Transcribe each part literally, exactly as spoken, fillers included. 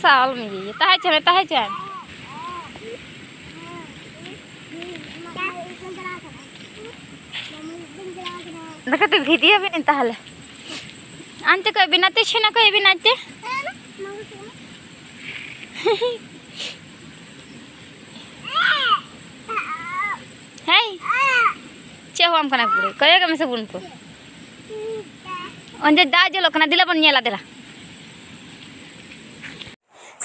ᱥᱟᱞ ᱢᱤᱭᱮ, ᱛᱟᱦᱮᱸ ᱦᱚᱪᱚ ᱢᱮ, ᱛᱟᱦᱮᱸ ᱦᱚᱪᱚ ᱢᱮ᱾ ᱫᱟᱠᱟ ᱛᱮ ᱵᱷᱤᱰᱤᱭᱳ ᱵᱮᱱᱟᱣ ᱛᱟᱦᱞᱮ᱾ ᱟᱱᱛᱮ ᱠᱚᱭ ᱵᱮᱱᱟᱣ ᱛᱮ, ᱪᱷᱮᱱᱟ ᱠᱚᱭ ᱵᱮᱱᱟᱣ ᱛᱮ᱾ ᱦᱮᱸ, ᱪᱮᱫ ᱦᱚᱸ ᱵᱟᱝ ᱠᱟᱱᱟ ᱯᱩᱨᱟᱹ᱾ ᱠᱚᱭᱚᱜ ᱢᱮᱥᱮ ᱵᱩᱱ ᱠᱚ᱾ ᱚᱸᱰᱮ ᱫᱟᱜ ᱡᱚᱞᱚᱜ ᱠᱟᱱᱟ, ᱫᱮᱞᱟ ᱵᱚᱱ ᱧᱮᱞᱟ, ᱫᱮᱞᱟ᱾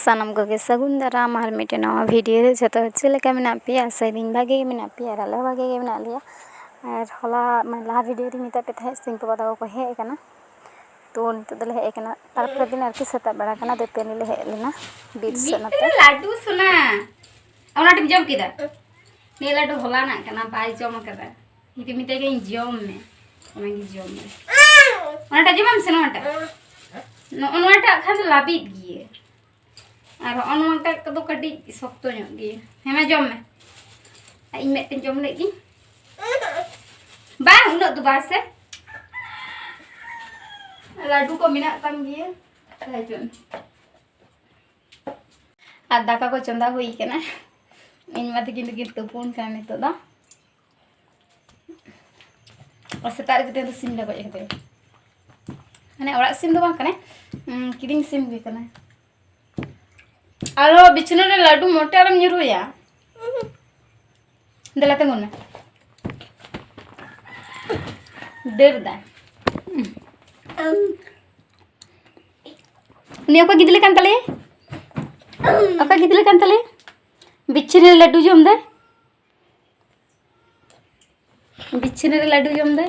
ᱥᱟᱱᱟᱢ ᱠᱚᱜᱮ ᱥᱟᱹᱜᱩᱱ ᱫᱟᱨᱟᱢ ᱟᱨ ᱢᱤᱫᱴᱮᱱ ᱱᱟᱣᱟ ᱵᱷᱤᱰᱤᱭᱳ ᱨᱮ᱾ ᱡᱚᱛᱚ ᱦᱚᱲ ᱪᱮᱫ ᱞᱮᱠᱟ ᱢᱮᱱᱟᱜ ᱯᱮᱭᱟ? ᱟᱥᱟᱭᱫᱟᱹᱧ ᱵᱷᱟᱜᱮ ᱜᱮ ᱢᱮᱱᱟᱜ ᱯᱮᱭᱟ ᱟᱨ ᱟᱞᱮ ᱦᱚᱸ ᱵᱷᱟᱜᱮ ᱜᱮ ᱢᱮᱱᱟᱜ ᱞᱮᱭᱟ᱾ ᱟᱨ ᱦᱚᱞᱟ, ᱢᱟᱱᱮ, ᱞᱟᱦᱟ ᱵᱷᱤᱰᱤᱭᱳ ᱨᱮᱧ ᱢᱮᱛᱟᱫ ᱯᱮ ᱛᱟᱦᱮᱸᱫ, ᱥᱤᱧ ᱵᱟᱵᱟ ᱛᱟᱠᱚ ᱠᱚ ᱦᱮᱡ ᱟᱠᱟᱱᱟ᱾ ᱛᱚ, ᱱᱤᱛᱚᱜ ᱫᱚᱞᱮ ᱦᱮᱡ ᱟᱠᱟᱱᱟ, ᱛᱟᱨᱯᱚᱨᱮᱨ ᱫᱤᱱ ᱟᱨᱠᱤ ᱥᱮᱛᱟᱜ ᱵᱮᱲᱟ ᱠᱟᱱᱟ, ᱫᱟᱹᱛᱟᱹᱱᱤ ᱞᱮ ᱦᱮᱡ ᱞᱮᱱᱟ ᱵᱤᱨ ᱥᱮᱫ ᱱᱚᱛᱮ᱾ ᱢᱤᱫᱴᱮᱱ ᱞᱟᱹᱰᱩ ᱥᱳᱱᱟ, ᱚᱱᱟᱴᱟᱜ ᱡᱚᱢ ᱠᱮᱫᱟ? ᱱᱤᱭᱟᱹ ᱞᱟᱹᱰᱩ ᱦᱚᱞᱟᱱᱟᱜ ᱠᱟᱱᱟ, ᱵᱟᱭ ᱡᱚᱢ ᱟᱠᱟᱫᱟ᱾ ᱡᱩᱫᱤ ᱢᱮᱛᱟᱭ ᱠᱟᱹᱧ, "ᱡᱚᱢ ᱢᱮ", ᱚᱱᱟᱜᱮ ᱡᱚᱢ ᱢᱮ᱾ ᱚᱱᱟᱴᱟᱜ ᱡᱚᱢᱟᱢ ᱥᱮ ᱱᱚᱣᱟᱴᱟᱜ? ᱱᱚᱜᱼᱚ ᱱᱚᱣᱟᱴᱟᱜ ᱠᱷᱟᱱ ᱫᱚ ᱞᱟᱹᱵᱤᱫ ᱜᱮᱭᱟ᱾ ᱟᱨ ᱦᱚᱸᱜᱼᱚ ᱱᱚᱣᱟᱴᱟᱜ ᱠᱚᱫᱚ ᱠᱟᱹᱴᱤᱡ ᱥᱚᱠᱛᱚ ᱧᱚᱜ ᱜᱮᱭᱟ᱾ ᱦᱮᱸ, ᱢᱟ ᱡᱚᱢ ᱢᱮ᱾ ᱟᱨ ᱤᱧ ᱢᱤᱫᱴᱮᱱ ᱡᱚᱢ ᱞᱮᱫ ᱜᱤᱧ᱾ ᱵᱟᱝ, ᱩᱱᱟᱹᱜ ᱫᱚ ᱵᱟᱝ ᱥᱮ᱾ ᱞᱟᱹᱰᱩ ᱠᱚ ᱢᱮᱱᱟᱜ ᱛᱟᱢ ᱜᱮᱭᱟ᱾ ᱛᱟᱦᱮᱸ ᱦᱚᱪᱚᱱ᱾ ᱟᱨ ᱫᱟᱠᱟ ᱠᱚ ᱪᱚᱸᱫᱟ ᱦᱩᱭ ᱠᱟᱱᱟ᱾ ᱤᱧ ᱢᱟ ᱛᱟᱹᱠᱤᱱ ᱫᱚᱠᱤᱱ ᱛᱩᱯᱩᱱ ᱠᱟᱱᱟ ᱱᱤᱛᱚᱜ ᱫᱚ᱾ ᱟᱨ ᱥᱮᱛᱟᱜ ᱨᱮᱜᱮ ᱛᱮᱦᱮᱧ ᱫᱚ ᱥᱤᱢ ᱞᱮ ᱜᱚᱡ ᱟᱠᱟᱫᱮᱭᱟ᱾ ᱢᱟᱱᱮ, ᱚᱲᱟᱜ ᱥᱤᱢ ᱫᱚ ᱵᱟᱝ ᱠᱟᱱᱟᱭ, ᱩᱸ, ᱠᱤᱨᱤᱧ ᱥᱤᱢ ᱜᱮ ᱠᱟᱱᱟᱭ᱾ ᱟᱨᱚ ᱵᱤᱪᱷᱱᱟᱹ ᱨᱮ ᱞᱟᱹᱰᱩ ᱢᱚᱴᱮ ᱟᱞᱚᱢ ᱧᱩᱨᱦᱩᱭᱟ᱾ ᱫᱮᱞᱟ ᱛᱤᱸᱜᱩᱱ ᱢᱮ᱾ ᱫᱟᱹᱲ ᱫᱟᱭ᱾ ᱩᱱᱤ ᱚᱠᱚᱭ ᱜᱤᱫᱽᱨᱟᱹ ᱠᱟᱱ ᱛᱟᱞᱮᱭᱟ? ᱚᱠᱚᱭ ᱜᱤᱫᱽᱨᱟᱹ ᱠᱟᱱ ᱛᱟᱞᱮᱭᱟ? ᱵᱤᱪᱷᱱᱟᱹ ᱨᱮ ᱞᱟᱹᱰᱩ ᱡᱚᱢ ᱫᱟᱭ᱾ ᱵᱤᱪᱷᱱᱟᱹ ᱨᱮ ᱞᱟᱹᱰᱩ ᱡᱚᱢ ᱫᱟᱭ᱾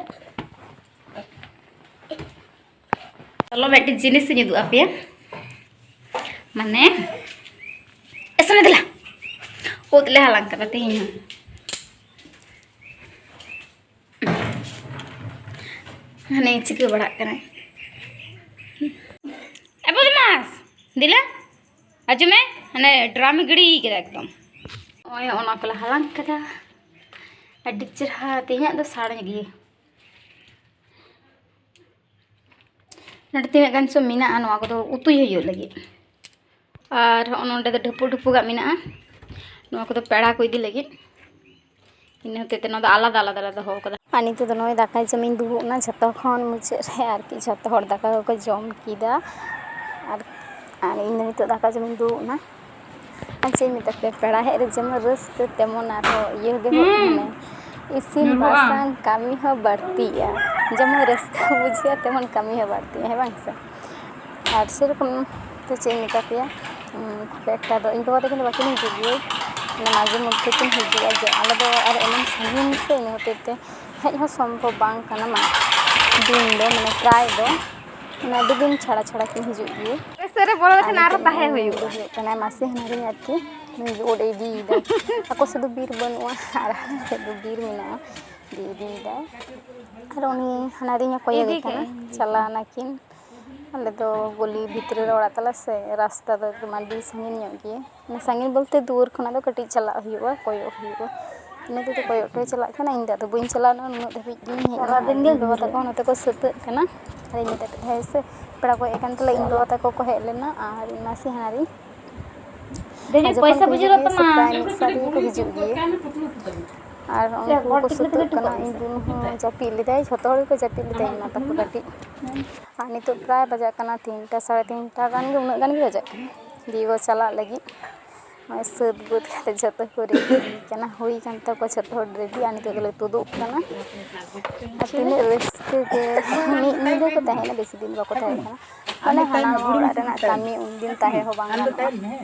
ᱪᱚᱞᱚ, ᱢᱤᱫᱴᱤᱡ ᱡᱤᱱᱤᱥ ᱤᱧ ᱩᱫᱩᱜ ᱟᱯᱮᱭᱟ᱾ ᱢᱟᱱᱮ, ᱮ ᱥᱚᱱᱟ ᱫᱮᱞᱟ, ᱩᱫ ᱞᱮ ᱦᱟᱞᱟᱝ ᱠᱟᱫᱟ ᱛᱮᱦᱮᱧ ᱦᱚᱸ᱾ ᱦᱟᱱᱮ ᱪᱤᱠᱟᱹ ᱵᱟᱲᱟᱜ ᱠᱟᱱᱟᱭ᱾ ᱮ ᱵᱚᱫᱢᱟᱥ, ᱫᱮᱞᱟ, ᱦᱤᱡᱩᱜ ᱢᱮ᱾ ᱦᱟᱱᱮ ᱰᱨᱟᱢ ᱮ ᱜᱤᱲᱤ ᱠᱟᱫᱟ ᱮᱠᱫᱚᱢ᱾ ᱱᱚᱜᱼᱚᱭ ᱚᱱᱟ ᱠᱚᱞᱮ ᱦᱟᱞᱟᱝ ᱠᱟᱫᱟ᱾ ᱟᱹᱰᱤ ᱪᱮᱨᱦᱟ, ᱛᱮᱦᱮᱧᱟᱜ ᱫᱚ ᱥᱟᱲ ᱜᱮ᱾ ᱱᱚᱰᱮ ᱛᱤᱱᱟᱹᱜ ᱜᱟᱱ ᱪᱚ ᱢᱮᱱᱟᱜᱼᱟ, ᱱᱚᱣᱟ ᱠᱚᱫᱚ ᱩᱛᱩᱭ ᱦᱩᱭᱩᱜ ᱞᱟᱹᱜᱤᱫ᱾ ᱟᱨ ᱦᱚᱸᱜᱼᱚ ᱱᱚᱸᱰᱮ ᱫᱚ ᱰᱷᱟᱹᱯᱩ ᱰᱷᱟᱹᱯᱩ ᱜᱟᱜ ᱢᱮᱱᱟᱜᱼᱟ᱾ ᱱᱚᱣᱟ ᱠᱚᱫᱚ ᱯᱮᱲᱟ ᱠᱚ ᱤᱫᱤ ᱞᱟᱹᱜᱤᱫ, ᱤᱱᱟᱹ ᱦᱚᱛᱮᱡ ᱛᱮ ᱱᱚᱣᱟ ᱫᱚ ᱟᱞᱟᱫᱟ ᱟᱞᱟᱫᱟ ᱞᱮ ᱫᱚᱦᱚ ᱠᱟᱫᱟ᱾ ᱟᱨ ᱱᱤᱛᱚᱜ ᱫᱚ ᱱᱚᱜᱼᱚᱭ ᱫᱟᱠᱟ ᱡᱚᱢᱤᱧ ᱫᱩᱲᱩᱵ ᱮᱱᱟ, ᱡᱷᱚᱛᱚ ᱠᱷᱚᱱ ᱢᱩᱪᱟᱹᱫ ᱨᱮ ᱟᱨᱠᱤ ᱡᱷᱚᱛᱚ ᱦᱚᱲ ᱫᱟᱠᱟ ᱠᱚᱠᱚ ᱡᱚᱢ ᱠᱮᱫᱟ᱾ ᱟᱨ, ᱟᱨ ᱤᱧ ᱫᱚ ᱱᱤᱛᱚᱜ ᱫᱟᱠᱟ ᱡᱚᱢᱤᱧ ᱫᱩᱲᱩᱵ ᱮᱱᱟ᱾ ᱟᱨ ᱪᱮᱫ ᱤᱧ ᱢᱮᱛᱟ ᱯᱮᱭᱟ, ᱯᱮᱲᱟ ᱦᱮᱡ ᱨᱮ ᱡᱮᱢᱚᱱ ᱨᱟᱹᱥᱠᱟᱹ, ᱛᱮᱢᱚᱱ ᱟᱨᱦᱚᱸ ᱤᱭᱟᱹ ᱜᱮ ᱦᱩᱭᱩᱜ ᱠᱟᱱᱟ᱾ ᱤᱥᱤᱱ ᱵᱟᱥᱟᱝ ᱠᱟᱹᱢᱤ ᱦᱚᱸ ᱵᱟᱹᱲᱛᱤᱜᱼᱟ, ᱡᱮᱢᱚᱱ ᱨᱟᱹᱥᱠᱟᱹ ᱵᱩᱡᱷᱟᱹᱜᱼᱟ ᱛᱮᱢᱚᱱ ᱠᱟᱹᱢᱤ ᱦᱚᱸ ᱵᱟᱹᱲᱛᱤᱜᱼᱟ, ᱦᱮᱸ ᱵᱟᱝ ᱥᱮ? ᱟᱨ ᱥᱮᱨᱚᱠᱚᱢ ᱫᱚ ᱪᱮᱫ ᱤᱧ ᱢᱮᱛᱟ ᱯᱮᱭᱟ, ᱩᱸ, ᱠᱷᱩᱵ ᱮᱠᱴᱟ ᱫᱚ ᱤᱧ ᱵᱟᱵᱟ ᱛᱟᱹᱠᱤᱱ ᱫᱚ ᱵᱟᱹᱠᱤᱱ ᱦᱤᱡᱩᱜ ᱜᱮᱭᱟ, ᱢᱟᱱᱮ ᱢᱟᱡᱷᱮ ᱢᱚᱫᱽᱫᱷᱮ ᱠᱤᱱ ᱦᱤᱡᱩᱜᱼᱟ, ᱡᱮ ᱟᱞᱮ ᱫᱚ ᱟᱨ ᱮᱢᱚᱱ ᱥᱟᱺᱜᱤᱧ ᱥᱮ, ᱤᱱᱟᱹ ᱦᱚᱛᱮᱡ ᱛᱮ ᱦᱮᱡ ᱦᱚᱸ ᱥᱚᱢᱵᱷᱚᱵ ᱵᱟᱝ ᱠᱟᱱᱟ, ᱢᱟ ᱫᱤᱱ ᱫᱚ, ᱢᱟᱱᱮ ᱯᱨᱟᱭ ᱫᱚ, ᱢᱟᱱᱮ ᱟᱹᱰᱤ ᱫᱤᱱ ᱪᱷᱟᱲᱟ ᱪᱷᱟᱲᱟ ᱠᱤᱱ ᱦᱤᱡᱩᱜ ᱜᱮᱭᱟ᱾ ᱥᱮᱫ ᱨᱮ ᱵᱚᱞᱚ ᱞᱮᱠᱷᱟᱱ ᱟᱨᱚ ᱛᱟᱦᱮᱸ ᱦᱩᱭᱩᱜᱼᱟ᱾ ᱦᱩᱭᱩᱜ ᱠᱟᱱᱟ ᱢᱟᱥᱤ ᱦᱟᱱᱦᱟᱨᱤᱧ ᱟᱨᱠᱤ, ᱱᱩᱭ ᱜᱮ ᱳᱰ ᱤᱫᱤᱭᱮᱫᱟᱭ᱾ ᱟᱠᱚ ᱥᱩᱫᱷᱩ ᱵᱤᱨ ᱵᱟᱹᱱᱩᱜᱼᱟ ᱟᱨ ᱟᱞᱮ ᱥᱮᱫ ᱫᱚ ᱵᱤᱨ ᱢᱮᱱᱟᱜᱼᱟ, ᱤᱫᱤᱭᱮᱫᱟᱭ᱾ ᱟᱨ ᱩᱱᱤ ᱦᱟᱱᱦᱟᱨᱤᱧ ᱦᱚᱸ ᱠᱚᱭᱚᱜᱮ ᱤᱫᱤ ᱠᱟᱱᱟ, ᱠᱟᱜ ᱟᱹᱧ᱾ ᱪᱟᱞᱟᱣ ᱱᱟᱠᱤᱱ᱾ ᱟᱞᱮ ᱫᱚ ᱜᱚᱞᱤ ᱵᱷᱤᱛᱨᱤ ᱨᱮ ᱚᱲᱟᱜ ᱛᱟᱞᱮ ᱥᱮ, ᱨᱟᱥᱛᱟ ᱫᱚ ᱮᱠᱫᱚᱢ ᱟᱹᱰᱤ ᱥᱟᱺᱜᱤᱧ ᱧᱚᱜ ᱜᱮᱭᱟ᱾ ᱢᱟᱱᱮ ᱥᱟᱺᱜᱤᱧ ᱵᱚᱞᱛᱮ ᱫᱩᱣᱟᱹᱨ ᱠᱷᱚᱱᱟᱜ ᱫᱚ ᱠᱟᱹᱴᱤᱡ ᱪᱟᱞᱟᱜ ᱦᱩᱭᱩᱜᱼᱟ, ᱠᱚᱭᱚᱜ ᱦᱩᱭᱩᱜᱼᱟ᱾ ᱤᱱᱟᱹ ᱛᱮᱫᱚ ᱠᱚᱭᱚᱜ ᱦᱚᱴᱚ ᱪᱟᱞᱟᱜ ᱠᱟᱱᱟ, ᱤᱧ ᱫᱚ ᱟᱫᱚ ᱵᱟᱹᱧ ᱪᱟᱞᱟᱣ ᱞᱮᱱᱟ ᱱᱩᱱᱟᱹᱜ ᱫᱷᱟᱹᱵᱤᱡ ᱜᱤᱧ ᱦᱮᱡ ᱮᱱᱟ᱾ ᱤᱧ ᱵᱟᱵᱟ ᱛᱟᱠᱚ ᱱᱚᱛᱮ ᱠᱚ ᱥᱟᱹᱛᱟᱹᱜ ᱠᱟᱱᱟ᱾ ᱟᱨ ᱤᱧ ᱢᱮᱛᱟᱫ ᱯᱮ ᱛᱟᱦᱮᱸᱫ ᱥᱮ, ᱯᱮᱲᱟ ᱠᱚ ᱦᱮᱡ ᱟᱠᱟᱱ ᱛᱟᱞᱮ, ᱤᱧ ᱵᱟᱵᱟ ᱛᱟᱠᱚ ᱠᱚ ᱦᱮᱡ ᱞᱮᱱᱟ ᱟᱨ ᱤᱧ ᱢᱟᱥᱤ ᱦᱟᱱᱦᱟᱨᱤᱧ᱾ ᱟᱨ ᱡᱚᱠᱷᱚᱱ ᱠᱚ ᱦᱤᱡᱩᱜ ᱜᱮᱭᱟ, ᱥᱮᱛᱟᱜ ᱢᱤᱫ ᱥᱟᱶ ᱛᱮᱜᱮ ᱠᱚ ᱦᱤᱡᱩᱜ ᱜᱮᱭᱟ᱾ ᱟᱨ ᱩᱱᱠᱩ ᱠᱚ ᱥᱟᱹᱛᱟᱹᱜ ᱠᱟᱱᱟ, ᱤᱧ ᱵᱩᱱ ᱦᱚᱸ ᱡᱟᱹᱯᱤᱫ ᱞᱮᱫᱟᱭ, ᱡᱷᱚᱛᱚ ᱦᱚᱲ ᱜᱮᱠᱚ ᱡᱟᱹᱯᱤᱫ ᱞᱮᱫᱟ, ᱤᱧ ᱢᱟ ᱛᱟᱠᱚ ᱠᱟᱹᱴᱤᱡ᱾ ᱟᱨ ᱱᱤᱛᱚᱜ ᱯᱨᱟᱭ ᱵᱟᱡᱟᱜ ᱠᱟᱱᱟ ᱛᱤᱱᱴᱟ, ᱥᱟᱲᱮ ᱛᱤᱱᱴᱟ ᱜᱟᱱ ᱜᱮ, ᱩᱱᱟᱹᱜ ᱜᱟᱱ ᱜᱮ ᱵᱟᱡᱟᱜ ᱠᱟᱱᱟ᱾ ᱫᱤᱭᱮ ᱠᱚ ᱪᱟᱞᱟᱜ ᱞᱟᱹᱜᱤᱫ᱾ ᱱᱚᱜᱼᱚᱭ ᱥᱟᱹᱛ ᱵᱟᱹᱫᱽ ᱠᱟᱛᱮ ᱡᱷᱚᱛᱚ ᱠᱚ ᱨᱮᱰᱤ ᱠᱟᱱᱟ, ᱦᱩᱭ ᱠᱟᱱ ᱛᱟᱠᱚᱣᱟ ᱡᱷᱚᱛᱚ ᱦᱚᱲ ᱨᱮᱰᱤ᱾ ᱟᱨ ᱱᱤᱛᱚᱜ ᱫᱚᱞᱮ ᱛᱩᱫᱩᱜ ᱠᱟᱱᱟ᱾ ᱟᱨ ᱛᱤᱱᱟᱹᱜ ᱨᱟᱹᱥᱠᱟᱹ ᱜᱮ, ᱢᱤᱫ ᱧᱤᱫᱟᱹ ᱠᱚ ᱛᱟᱦᱮᱸᱭᱮᱱᱟ, ᱵᱮᱥᱤ ᱫᱤᱱ ᱵᱟᱠᱚ ᱛᱟᱦᱮᱸ ᱠᱟᱱᱟ᱾ ᱢᱟᱱᱮ ᱦᱟᱱᱟ ᱱᱚᱣᱟ ᱚᱲᱟᱜ ᱨᱮᱱᱟᱜ ᱠᱟᱹᱢᱤ ᱩᱱᱫᱤᱱ ᱛᱟᱦᱮᱸ ᱦᱚᱸ ᱵᱟᱝ ᱜᱟᱱᱚᱜᱼᱟ᱾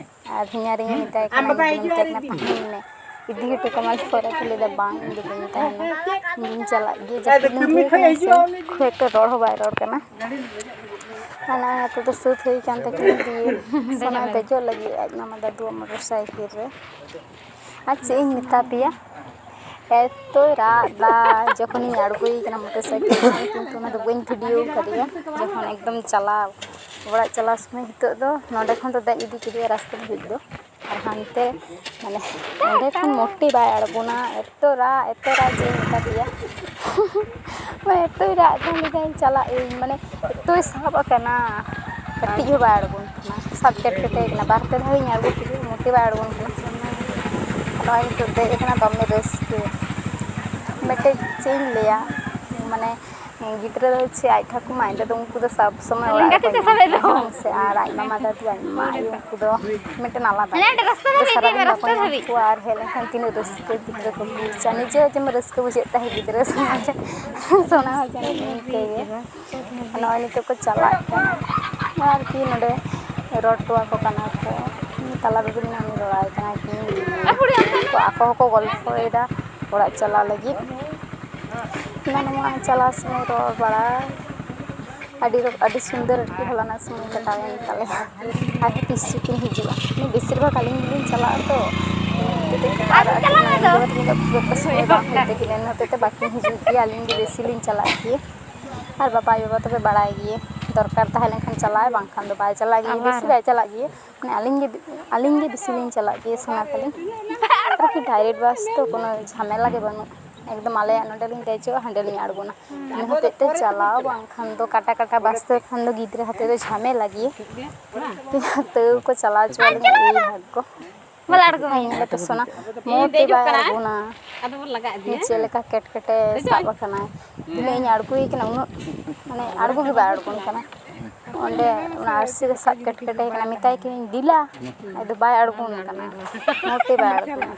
ᱟᱨ ᱦᱚᱧᱦᱟᱨᱤᱧ ᱮ ᱢᱮᱛᱟᱭ ᱠᱟᱱᱟ, ᱤᱧ ᱫᱚ ᱢᱮᱛᱟᱭ ᱠᱟᱱᱟ, "ᱛᱟᱦᱮᱱ ᱢᱮ, ᱤᱫᱤ ᱦᱚᱴᱚ ᱠᱟᱢᱟ ᱯᱚᱨᱮ ᱛᱮ?" ᱞᱟᱹᱭᱫᱟ, "ᱵᱟᱝ, ᱤᱧ ᱫᱚ ᱵᱟᱹᱧ ᱛᱟᱦᱮᱱᱟ, ᱤᱧ ᱫᱩᱧ ᱪᱟᱞᱟᱜ ᱜᱮᱭᱟ, ᱡᱟᱹᱯᱤᱫ ᱞᱤᱧ ᱫᱷᱩᱨᱟᱹᱣ ᱠᱟᱱᱟ ᱥᱮ?" ᱠᱷᱩᱵ ᱮᱠᱴᱟ ᱨᱚᱲ ᱦᱚᱸ ᱵᱟᱭ ᱨᱚᱲ ᱠᱟᱱᱟ᱾ ᱚᱱᱟ ᱠᱚᱫᱚ ᱥᱟᱹᱛ ᱦᱩᱭ ᱠᱟᱱ ᱛᱟᱹᱠᱤᱱ ᱜᱮ, ᱥᱚᱱᱟ ᱫᱮᱡᱚᱜ ᱞᱟᱹᱜᱤᱫ ᱟᱡ ᱢᱟᱢᱟ ᱫᱟᱫᱩᱣᱟᱜ ᱢᱚᱴᱚᱨ ᱥᱟᱭᱠᱮᱞ ᱨᱮ᱾ ᱟᱨ ᱪᱮᱫ ᱤᱧ ᱢᱮᱛᱟ ᱯᱮᱭᱟ, ᱮᱛᱚᱭ ᱨᱟᱜ ᱫᱟ᱾ ᱡᱚᱠᱷᱚᱱᱤᱧ ᱟᱬᱜᱚᱭᱮ ᱠᱟᱱᱟ ᱢᱚᱴᱚᱨ ᱥᱟᱭᱠᱮᱞ ᱠᱷᱚᱱ, ᱠᱤᱱᱛᱩ ᱚᱱᱟ ᱫᱚ ᱵᱟᱹᱧ ᱵᱷᱤᱰᱤᱭᱳ ᱠᱟᱫᱮᱭᱟ᱾ ᱡᱚᱠᱷᱚᱱ ᱮᱠᱫᱚᱢ ᱪᱟᱞᱟᱣ, ᱚᱲᱟᱜ ᱪᱟᱞᱟᱣ ᱥᱚᱢᱚᱭ ᱱᱤᱛᱚᱜ ᱫᱚ ᱱᱚᱸᱰᱮ ᱠᱷᱚᱱ ᱫᱚ ᱫᱮᱡ ᱤᱫᱤ ᱠᱮᱫᱮᱭᱟ ᱨᱟᱥᱛᱟ ᱫᱷᱟᱹᱵᱤᱡ ᱫᱚ, ᱟᱨ ᱦᱟᱱᱛᱮ ᱢᱟᱱᱮ ᱚᱸᱰᱮ ᱠᱷᱚᱱ ᱢᱚᱴᱮ ᱵᱟᱭ ᱟᱬᱜᱚᱱᱟ᱾ ᱮᱛᱚ ᱨᱟᱜ, ᱮᱛᱚ ᱨᱟᱜ, ᱪᱮᱫ ᱤᱧ ᱢᱮᱛᱟ ᱯᱮᱭᱟ᱾ ᱢᱟᱱᱮ ᱮᱛᱚᱭ ᱨᱟᱜ ᱫᱟ, ᱞᱟᱹᱭᱫᱟᱹᱧ ᱪᱟᱞᱟᱜ ᱟᱹᱧ, ᱢᱟᱱᱮ ᱮᱛᱚᱭ ᱥᱟᱵ ᱟᱠᱟᱱᱟ᱾ ᱠᱟᱹᱴᱤᱡ ᱦᱚᱸ ᱵᱟᱭ ᱟᱬᱜᱚᱱ ᱠᱟᱱᱟ, ᱥᱟᱵ ᱠᱮᱴᱠᱮᱴᱮ ᱠᱟᱱᱟ᱾ ᱵᱟᱨ ᱯᱮ ᱫᱷᱟᱣ ᱤᱧ ᱟᱬᱜᱚ ᱠᱮᱫᱮᱭᱟ, ᱢᱚᱴᱮ ᱵᱟᱭ ᱟᱬᱜᱚᱱ ᱠᱟᱱᱟ᱾ ᱱᱚᱜᱼᱚᱭ ᱱᱤᱛᱚᱜ ᱫᱮᱡ ᱟᱠᱟᱱᱟ, ᱫᱚᱢᱮ ᱨᱟᱹᱥᱠᱟᱹ᱾ ᱢᱤᱫᱴᱮᱡ ᱪᱮᱫ ᱤᱧ ᱞᱟᱹᱭᱟ, ᱢᱟᱱᱮ ᱜᱤᱫᱽᱨᱟᱹ ᱫᱚ ᱪᱮᱫ ᱟᱡ ᱴᱷᱟᱹᱠᱩᱢᱟ, ᱤᱧ ᱫᱚ ᱩᱱᱠᱩ ᱫᱚ ᱥᱚᱵ ᱥᱚᱢᱚᱭ ᱚᱲᱟᱜ ᱨᱮᱠᱚ ᱧᱟᱢ ᱠᱚᱣᱟ, ᱦᱮᱸ ᱥᱮ? ᱟᱨ ᱟᱡ ᱢᱟᱢᱟ ᱫᱟᱫᱩ, ᱟᱡ ᱢᱟᱢᱟ ᱟᱭᱳ, ᱩᱱᱠᱩ ᱫᱚ ᱢᱤᱫᱴᱮᱱ ᱟᱞᱟᱫᱟ, ᱥᱟᱨᱟᱫᱤᱱ ᱵᱟᱠᱚ ᱧᱟᱢ ᱠᱚᱣᱟ᱾ ᱟᱨ ᱦᱮᱡ ᱞᱮᱱᱠᱷᱟᱱ ᱛᱤᱱᱟᱹᱜ ᱨᱟᱹᱥᱠᱟᱹ ᱜᱤᱫᱽᱨᱟᱹ ᱠᱚ ᱵᱩᱡᱟ, ᱱᱤᱡᱮ ᱦᱚᱸ ᱡᱮᱢᱚᱱ ᱨᱟᱹᱥᱠᱟᱹ ᱵᱩᱡᱷᱟᱹᱜ ᱛᱟᱦᱮᱸᱫ ᱜᱤᱫᱽᱨᱟᱹ ᱥᱚᱢᱚᱭ ᱨᱮ᱾ ᱥᱚᱱᱟ ᱦᱚᱸ ᱡᱟᱹᱱᱤᱡ ᱤᱱᱠᱟᱹ ᱜᱮ᱾ ᱱᱚᱜᱼᱚᱭ ᱱᱤᱛᱚᱜ ᱠᱚ ᱪᱟᱞᱟᱜ ᱠᱟᱱᱟ, ᱟᱨᱠᱤ ᱱᱚᱰᱮ ᱨᱚᱲ ᱦᱚᱴᱚ ᱟᱠᱚ ᱠᱟᱱᱟ ᱠᱚ᱾ ᱛᱟᱞᱟ ᱨᱮᱜᱮ ᱢᱮᱱᱟᱜᱼᱟ, ᱩᱱᱤ ᱨᱚᱲᱟᱭ ᱠᱟᱱᱟᱭ ᱠᱤ, ᱟᱠᱚ ᱦᱚᱸᱠᱚ ᱜᱚᱞᱯᱷᱚᱭᱮᱫᱟ ᱚᱲᱟᱜ ᱪᱟᱞᱟᱜ ᱞᱟᱹᱜᱤᱫ᱾ ᱦᱟᱱᱟ ᱱᱚᱣᱟ ᱪᱟᱞᱟᱣ ᱥᱚᱢᱚᱭ ᱨᱚᱲ ᱵᱟᱲᱟ, ᱟᱹᱰᱤ ᱨᱚ-, ᱟᱹᱰᱤ ᱥᱩᱱᱫᱚᱨ ᱟᱨᱠᱤ ᱦᱚᱞᱟᱱᱟᱜ ᱥᱚᱢᱚᱭ ᱠᱟᱴᱟᱣᱮᱱ ᱛᱟᱞᱮᱭᱟ᱾ ᱟᱨᱦᱚᱸ ᱛᱤᱥ ᱪᱚᱠᱤᱱ ᱦᱤᱡᱩᱜᱼᱟ, ᱢᱟᱱᱮ ᱵᱮᱥᱤᱨ ᱵᱷᱟᱜᱽ ᱟᱹᱞᱤᱧ ᱜᱮᱞᱤᱧ ᱪᱟᱞᱟᱜᱼᱟ ᱛᱚ᱾ ᱟᱨ ᱟᱹᱠᱤᱱ ᱢᱟ ᱤᱧ ᱵᱟᱵᱟ ᱛᱟᱹᱠᱤᱱ ᱫᱚ ᱠᱷᱩᱵ ᱮᱠᱴᱟ ᱥᱚᱢᱚᱭ ᱵᱟᱝ ᱦᱩᱭᱩᱜ ᱛᱟᱹᱠᱤᱱᱟ, ᱤᱱᱟᱹ ᱦᱚᱛᱮᱡ ᱛᱮ ᱵᱟᱹᱠᱤᱱ ᱦᱤᱡᱩᱜ ᱜᱮᱭᱟ, ᱟᱹᱞᱤᱧ ᱜᱮ ᱵᱮᱥᱤ ᱞᱤᱧ ᱪᱟᱞᱟᱜ ᱜᱮᱭᱟ᱾ ᱟᱨ ᱵᱟᱵᱟ ᱟᱭᱳ ᱵᱟᱵᱟ ᱛᱚᱵᱮ ᱵᱟᱲᱟᱭ ᱜᱮᱭᱟ, ᱫᱚᱨᱠᱟᱨ ᱛᱟᱦᱮᱸ ᱞᱮᱱᱠᱷᱟᱱ ᱪᱟᱞᱟᱜᱼᱟᱭ, ᱵᱟᱝᱠᱷᱟᱱ ᱫᱚ ᱵᱟᱭ ᱪᱟᱞᱟᱜ ᱜᱮᱭᱟ, ᱵᱮᱥᱤ ᱵᱟᱭ ᱪᱟᱞᱟᱜ ᱜᱮᱭᱟ᱾ ᱢᱟᱱᱮ ᱟᱹᱞᱤᱧ ᱜᱮ, ᱟᱹᱞᱤᱧ ᱜᱮ ᱵᱮᱥᱤ ᱞᱤᱧ ᱪᱟᱞᱟᱜ ᱜᱮᱭᱟ ᱥᱮᱱᱟ ᱛᱟᱹᱞᱤᱧ᱾ ᱟᱨᱠᱤ ᱰᱟᱭᱨᱮᱠᱴ ᱵᱟᱥ ᱛᱚ ᱠᱳᱱᱳ ᱡᱷᱟᱢᱮᱞᱟ ᱜᱮ ᱵᱟᱹᱱᱩᱜ, ᱮᱠᱫᱚᱢ ᱟᱞᱮᱭᱟᱜ ᱱᱚᱸᱰᱮ ᱞᱤᱧ ᱫᱮᱡᱚᱜᱼᱟ, ᱦᱟᱸᱰᱮ ᱞᱤᱧ ᱟᱬᱜᱚᱱᱟ᱾ ᱤᱱᱟᱹ ᱦᱚᱛᱮᱡ ᱛᱮ ᱪᱟᱞᱟᱣ, ᱵᱟᱝᱠᱷᱟᱱ ᱫᱚ ᱠᱟᱴᱟ ᱠᱟᱴᱟ ᱵᱟᱥ ᱛᱮ ᱠᱷᱟᱱ ᱫᱚ ᱜᱤᱫᱽᱨᱟᱹ ᱦᱟᱛᱮ ᱫᱚ ᱡᱷᱟᱢᱮᱞᱟ ᱜᱮᱭᱟ᱾ ᱛᱟᱹᱣ ᱠᱚ ᱪᱟᱞᱟᱣ ᱦᱚᱪᱚ ᱟᱹᱞᱤᱧᱟ, ᱮᱭ ᱵᱷᱟᱜᱽᱜᱚ᱾ ᱵᱟᱞᱮ ᱟᱬᱜᱚ ᱦᱮᱸ, ᱢᱮᱭᱟ᱾ ᱤᱧ ᱵᱟᱹᱴᱩ ᱥᱚᱱᱟ ᱢᱚᱡᱽ ᱛᱮ ᱵᱟᱭ ᱟᱬᱜᱚᱱᱟ᱾ ᱟᱫᱚ ᱵᱚᱱ ᱞᱟᱜᱟ ᱤᱫᱤᱭᱟ᱾ ᱪᱮᱫ ᱞᱮᱠᱟ ᱠᱮᱴᱠᱮᱴᱮ ᱥᱟᱵ ᱟᱠᱟᱱᱟᱭ᱾ ᱛᱤᱱᱟᱹᱜ ᱤᱧ ᱟᱬᱜᱚᱭᱮ ᱠᱟᱱᱟ, ᱩᱱᱟᱹᱜ ᱢᱟᱱᱮ ᱟᱬᱜᱚ ᱜᱮ ᱵᱟᱭ ᱟᱬᱜᱚᱱ ᱠᱟᱱᱟ᱾ ᱚᱸᱰᱮ ᱚᱱᱟ ᱟᱹᱨᱥᱤ ᱨᱮ ᱥᱟᱵ ᱠᱮᱴᱠᱮᱴᱮ ᱠᱟᱱᱟ, ᱢᱮᱛᱟᱭ ᱠᱟᱹᱱᱟᱹᱧ, "ᱫᱮᱞᱟ", ᱟᱫᱚ ᱵᱟᱭ ᱟᱬᱜᱚᱱ ᱠᱟᱱᱟ, ᱢᱚᱡᱽ ᱛᱮ ᱵᱟᱭ ᱟᱬᱜᱚᱱᱟ᱾